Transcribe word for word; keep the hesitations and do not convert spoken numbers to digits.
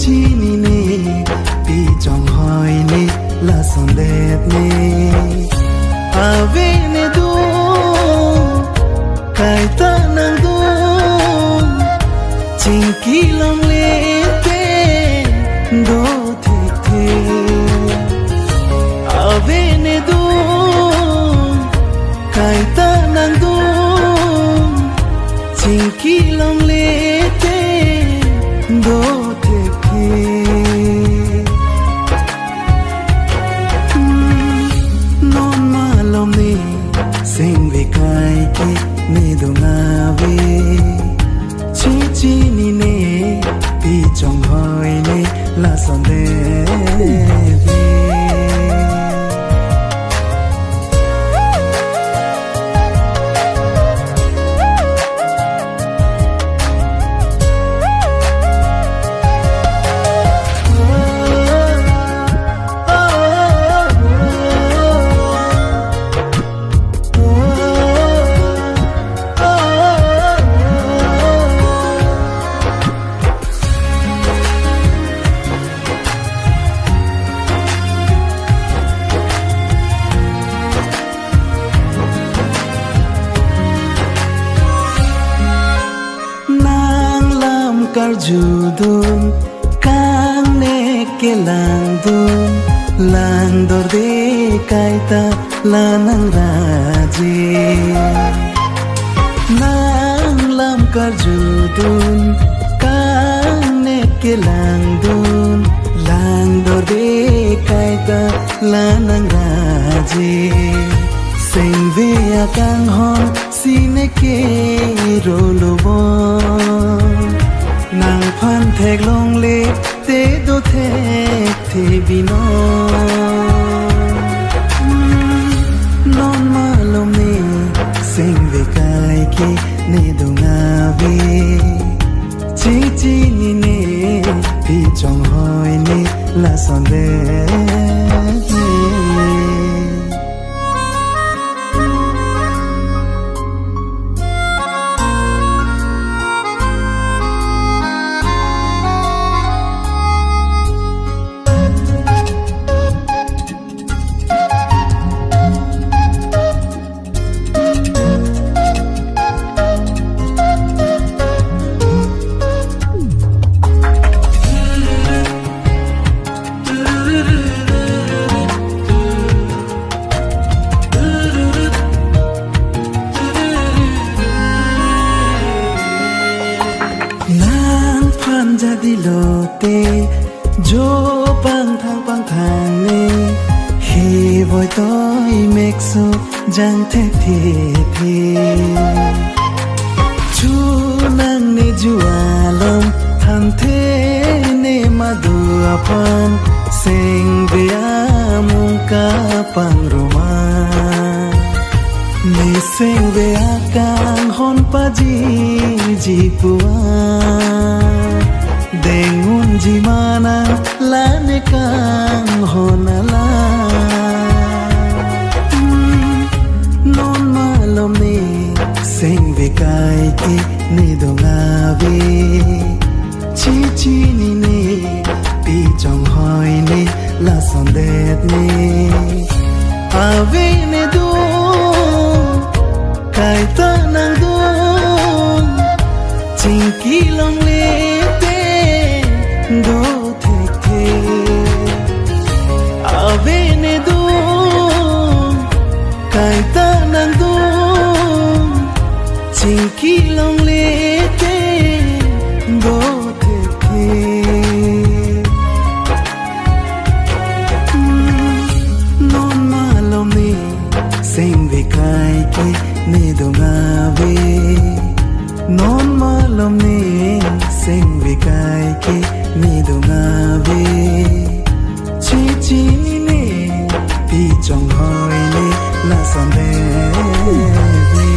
Chinine, pi chonghoi ne, lasondet ne. Ave ne dun, kaita nangdun, chingki longle te, do thekthe. Ave ne dun, kaita nangdun, chingki longle te, do thekthe. Hmm, non malom ne, sengve kai ke ne dong ave. Chichinine, pi chonghoi ne, lasondet ne. Nang lam karjudun, kangnek kelangdun, langdorde kaita la nangraje. Nang lam karjudun, kangnek kelangdun, langdorde kaita la nangraje. Sengve akanghon si ne ke rolo bon. Nangphan theklongle te do thekthe binon. Non malom ne, sengve kai ke ne dong ave. Chichinine, pi chonghoi ne, lasondet ne. Nangphan jadi lote, jo pangthang pangthang ne, he voi toi mekso jang thekthe the. Chu nang ne ju alom, thanthe ne madu aphan, sengve amung kapangroma. Ne sengve akanghon pajirji puan, deng unji mana la ne kanghon ala. Hmm, non malom ne, sengve kai ke ne dong ave. Chichinine, pi chonghoi ne, lasondet ne. Ave ne dun, kaita nangdun, chingki longle te, do thekthe. Ave ne dun, kaita nangdun, chingki longle te, do thekthe. Hmm, non malom ne, sengve kai ke ne dong ave. Non malom ne, sengve kai ke ne dong ave. Chichinine, pi chonghoi ne, lasondet ne.